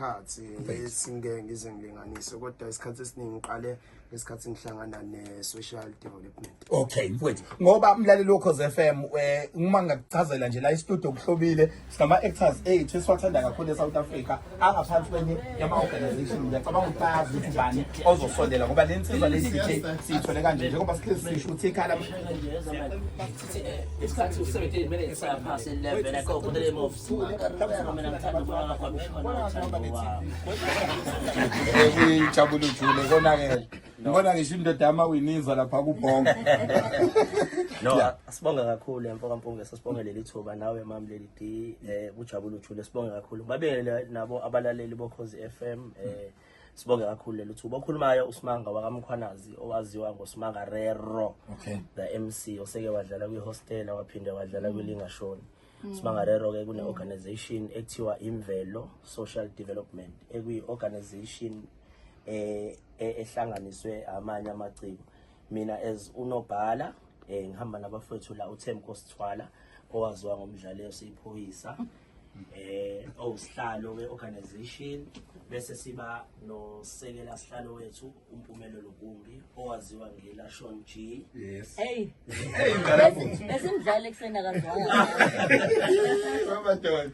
Isikhathi esingeke ngize ngilinganise, kodwa isikhathi esiningi ngiqale ngesikhathi ngihlangana ne-social development. Okay mfowethu, ngoba umlaleli woKhozi FM, uma ngingakuchazela nje la i-studio kuhlobile, sinama actors ethu esiwathanda kakhulu eSouth Africa angaphansi kwenye yama organization. Ngiyacabanga ukuthi bayazi ukuthi ubani ozosondela, ngoba le nsizwa le DJ siyithole kanje njengoba sihlezi sisho ukuthi ikhala. Isikhathi u-17 minutes past 11. I go for the name of Simanga. Mina ngithanda ukubona kwamshona uthando wami. Ijabula ujule konakele. Ngibona ngisho indoda yamawiniza lapha kubhongo. No, Yeah. asibonge kakhulu, mfoka Mpunge, sasibonge leli thuba nawe mam Lady D, ujabula ujule, sibonge kakhulu. Babingelele nabo abalaleli boKhozi FM, sibonge kakhulu leli thuba. Okhulumayo uSimanga wakaMkhwanazi, owaziwa ngoSimanga Rero. The MC oseke wadlala kwi-Hostela, waphinde wadlala kwiLingashoni. Simanga Rero ke kune organization ekuthiwa Imvelo Social Development, ekuyi organization ehlanganiswe amanye amaciko. Mina as unobhala, ngihamba nabafowethu la, uThemko Sithwala owaziwa ngomdlalo oseyiphoyisa, owusihlalo we-organization, bese siba nosekela sihlalo wethu uMpumelelo Gumbi owaziwa ngela Sean G. Yes. Hey. Hey, mdala futhi. Besimdlala ekuseni, akazwanga. Madoda.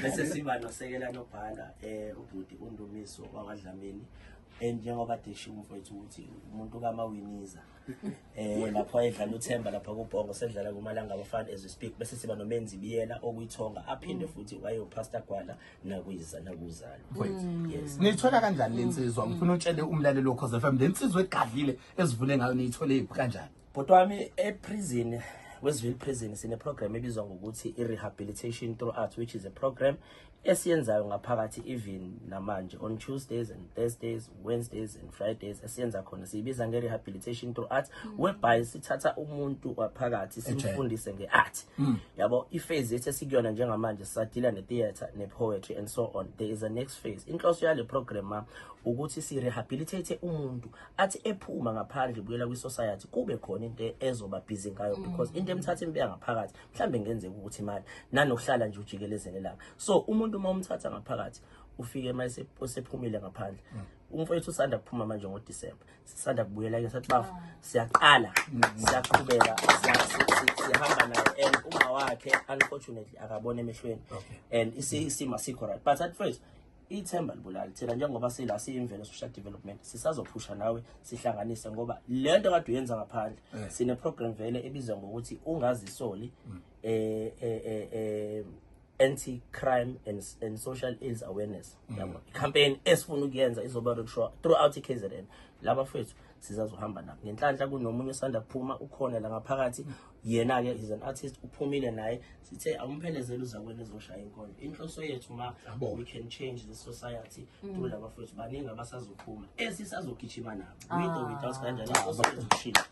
Bese siba nosekela nobhala, ubhuti uNdumiso wakwaDlamini, and njengoba deshe umfowethu ukuthi umuntu kaMawiniza, lapho ayedlala uThemba lapha kuBhongo, sedlala kumalanga abafana as we speak. Bese siba noMenzi Biyela okuyithonga, aphinde futhi waye uPastor Gwala nakuyiza nakuzalo. Yes. Niyithola kanjani lensizwa? Ngifuna utshele umlaleli woKhozi FM le nsizwa egadlile ezivule ngayo, niyithole iphi, kanjani? Bhuti wami, e-prison, Westville Prison, sine program ebizwa ngokuthi i-rehabilitation through art, which is a program esiyenzayo ngaphakathi even namanje on Tuesdays and Thursdays, Wednesdays and Fridays. Esiyenza khona siyibiza nge-rehabilitation through art, whereby sithatha umuntu waphakathi simfundise nge-art, yabo. I-phase yethu esikuyona njengamanje sisadila ne-theatre, ne-poetry and so on. There is a next phase. Inhloso yale program ma ukuthi si-rehabilitate umuntu, athi ephuma ngaphandle buyela kwi-society, kube khona into ezoba busy ngayo, because into emthatha imbeka ngaphakathi mhlambe ngenzeka ukuthi imali nanokuhlala nje ujikelezele lapha. So umuntu uma umthatha ngaphakathi, ufike uma esephumile ngaphandle, umfowethu usanda kuphuma manje ngoDisemba, sisanda kubuyela ke, sathi bafu siyaqala, siyaqhubeka, sihamba naye. And uma wakhe unfortunately akabona emehlweni and isimo asikho right, but at first ithemba libulali. Thina njengoba sila siyimvelo social development, sisazophusha nawe, sihlanganise, ngoba le nto kade uyenza ngaphandle, sine program vele ebizwa ngokuthi ungazisoli, anti crime and social ills awareness, yabo, campaign esifuna ukuyenza izoba throughout iKZN. Laba fethu sizazohamba nabo ngenhlanhla. Kunomunye osanda kuphuma, ukhona la ngaphakathi, yena ke is an artist, uphumile naye, sithe awumphelezele uzakwena ezoshaya inkondlo. Inhloso yethu ma we can change the society through laba fethu. Baningi abasazophuma esisazogijima nabo, with or without, kanjani, inhloso yethu ukushintsha.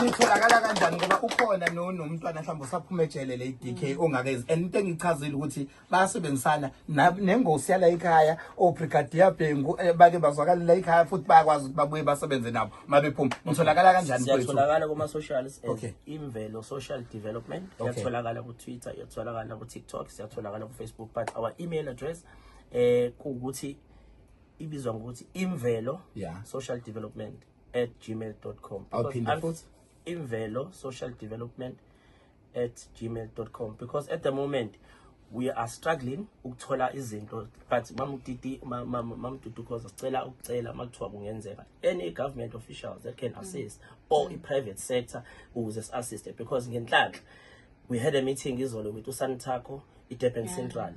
Nitholakala kanjani? Ngoba ukhona nomntwana mhlawumbe usaphuma ejele le DK ongakezi, and into engichazile ukuthi bayasebenzisana nengosi yala ekhaya, obrigadier Bhengu, bake bazwakala la ekhaya futhi bayakwazi ukuthi babuye basebenze nabo mabephuma. Nitholakala kanjani, mfowethu? Siyatholakala kuma-socials as Imvelo Social Development. Siyatholakala ku-Twitter, iyatholakala ku-TikTok, siyatholakala ku-Facebook, but our email address kuwukuthi ibizwa ngokuthi imvelo social development@gmail.com. Awuphinde futhi. imvelo social development@gmail.com, because at the moment we are struggling ukuthola izinto, but mamutiti mamdudu cause sicela ukucela makuthiwa kungenzeka any government officials that can assist or i-private sector ukuze si-assiste, because ngenhlanhla we had a meeting izolo with uSantaco iDurban Central,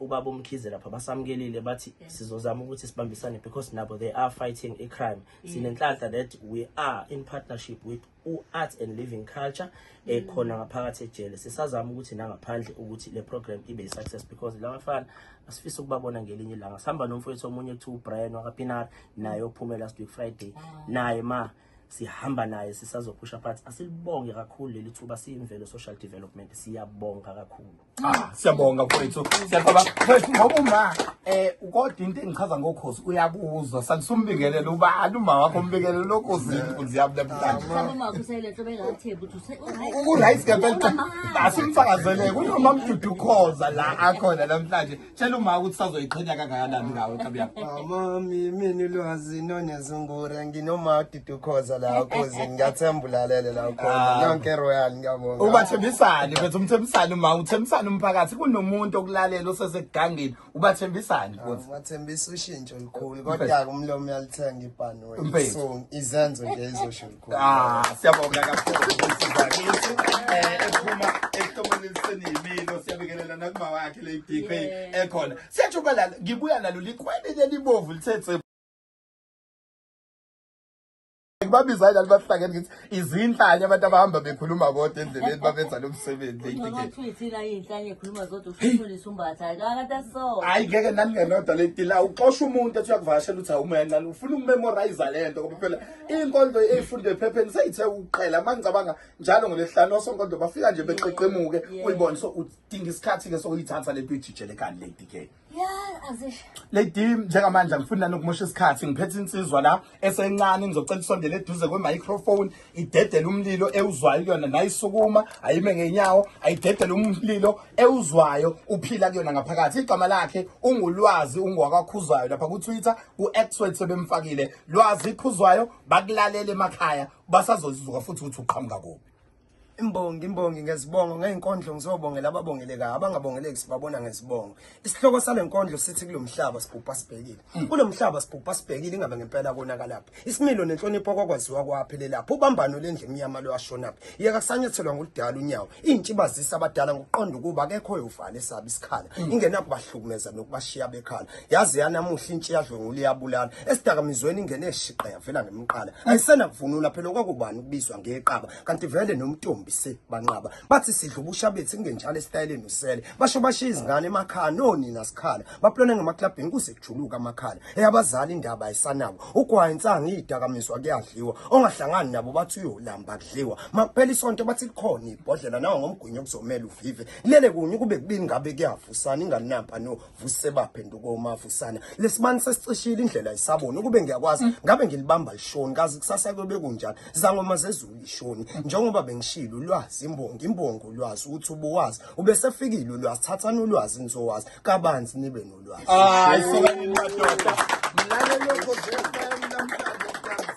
ubaba uMkhize lapha, basamukelile, bathi sizozama ukuthi sibambisane because nabo they are fighting a crime. Sinenhlanhla that we are in partnership with u-Art and Living Culture khona ngaphakathi ejele. Sisazama ukuthi nangaphandle ukuthi le program ibe i-success, because labafana asifisa ukubabona ngelinye ilanga. Sihamba nomfowethu omunye kuthiwa uBrian wakaPinar, naye ophume last week Friday, naye ma sihamba naye sisazophusha, but asilibonge kakhulu leli thuba siyimvelo social development, siyabonga kakhulu. Ah, siyabonga mfowethu, siyabonga mfowethu, ngoba uma Kodwa into engichaza ngokhozi uyakuzwa salisumbingelele ubani uma wakho umbingelele lokhozi inkunzi yami namhlanje. Mhlawumbe uma kusele nhlobo engathembi ukuthi Ku-right ngempela asimfakazele kunoma Mdudu Khoza la akhona namhlanje. Tshela uma ukuthi sazoyiqhenya kangakanani ngawe nkabi yami. Mami mina ulwazi nonezungura nginoma Dudu Khoza la khozi ngiyathemba ulalele la khona yonke royal ngiyabonga. Ubathembisani mfethu umthembisani uma uthembisani umphakathi kunomuntu okulalela osesegangeni ubathembisani futhi. Bathembisa ushintsho olukhulu kodwa umlomo uyalithenga ibhanoyi Mfethu. so izenzo nje izosho olukhulu. Ah, siyabonga kakhulu insizwa kithi ephuma ehlomeni eliseniyimilo siyabingelela nakuma wakhe le DK ekhona. Siyajuba la ngibuya nalo likhwele lelibovu lithethe Ngibabiza yini bahlangene ngithi izinhlanya abantu abahamba bekhuluma bodwa endleleni babenza lo msebenzi le Noma DK. kuthiwa ithina iy'nhlanye ekhuluma zodwa usuthulisa umbatha akade aso. Hayi ngeke nani ngenodwa leti la uxosha umuntu ethi uyakuvakashela uthi awume kancane ufuna ukumemorize lento ngoba phela inkondlo eyifundwe ephepheni seyithe ukuqhela mangicabanga njalo ngolesihlanu osonkondlo bafika nje beqeqemuke uyibone so udinga isikhathi ke sokuyithatha lento uyijijele ekhanda le DK. Ya azisho. Lady njengamanje angifuni nanokumosha isikhathi ngiphethe insizwa la esencane ngizocela isondele eduze kwe-microphone idedele umlilo ewuzwayo kuyona nayisukuma ayime ngenyawo ayidedele umlilo ewuzwayo uphila kuyona ngaphakathi igama lakhe ungulwazi ungwakwakhuzwayo lapha ku-Twitter ku-X wethu sebemfakile Lwazi Khuzwayo bakulalela emakhaya basazozuka futhi ukuthi uqhamuka kuphi. Imbongi imbongi ngezibongo ngey'nkondlo ngizobongela ababongelekayo abangabongeleki sibabona ngezibongo. Isihloko sale nkondlo sithi kulo mhlaba sibhubha sibhekile. Kulo mhlaba sibhubha sibhekile ingabe ngempela konakalaphi. Isimilo nenhlonipho kwakwaziwa kwaphelelaphi. Ubambano lendlu emnyama lwashonaphi. Yeka kusanyathelwa ngoludala unyawo. Iy'ntshiba zisa abadala ngokuqonda ukuba akekho oyovala esabi isikhala. Ingenakubahlukumeza nokubashiya bekhala. Yaze yanamuhla intsha iyadlwengula iyabulala. Esidakamizweni ingene eshiqe yavela ngemiqala. Ayisenakuvunula phela okwakubani ukubizwa ngeqaba. Kanti vele nomntombi se banqaba. Bathi sidla ubusha bethu kungenjalo esitayeleni usele. Basho bashiya izingane emakhaya nonina sikhala. Baplone ngemaklabhini kuze kujuluka amakhala. Eyabazali indaba ayisanabo. Ugwayi insangu idakamizwa kuyadliwa. Ongahlangani nabo bathi uyolamba kudliwa. Makuphela isonto bathi likhona ibhodlela nawo ngomgwinyo kuzomela uvive. Lele kunye kube kubili ngabe kuyavusana inganampa no vuse baphenduka omavusana. Lesibani sesicishile indlela isabona ukube ngiyakwazi ngabe ngilibamba lishoni kazi kusasa kuyobe kunjani. Zangoma zezulu ishoni njengoba bengishilo ulwazi imbongi imbongi ulwazi ukuthi ubuwazi ubesefikile ulwazi thathani ulwazi nizowazi kabanzi nibe nolwazi. Hayi sokanini madoda. Mlaleli wokhozi FM namhlanje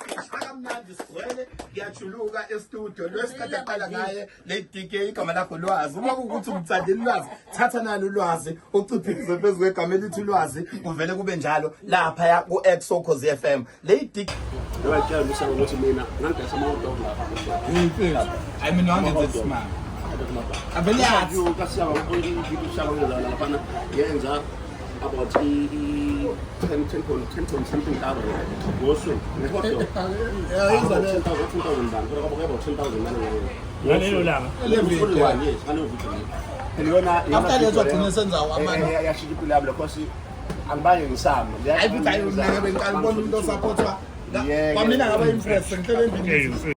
sishaya kamnandi sigcwele ngiyajuluka e-studio lwesikade aqala ngaye le DK igama lakho Lwazi. Uma kuwukuthi umthandile ulwazi thatha nalo ulwazi uciphise phezu kwegama elithi ulwazi kuvele kube njalo lapha ku-X Ukhozi FM. Le DK Ngibatshela ukuthi ukuthi mina ngangidayisa ama-hot dog lapha. Hayi mina wangenza isimanga. Avele yathi Kasiyaba isiyaba laphana yenza about i-10 10 point 10 point something thousand ngosuku nge-hot dog. About 10,000 10,000 rand kodwa kwaba about 10,000 rand Ngalelo langa. Ngaleyo one yes ngaleyo video leyo. Phela yona After lezo wagcina senza amanye. Yashintsha impilo yami because angibange ngisama. Hayi futhi hayi mina ngabe ngiqala ukubona umuntu osupportwa. Yeke. Kwamina ngaba impressed ngihlele endlini.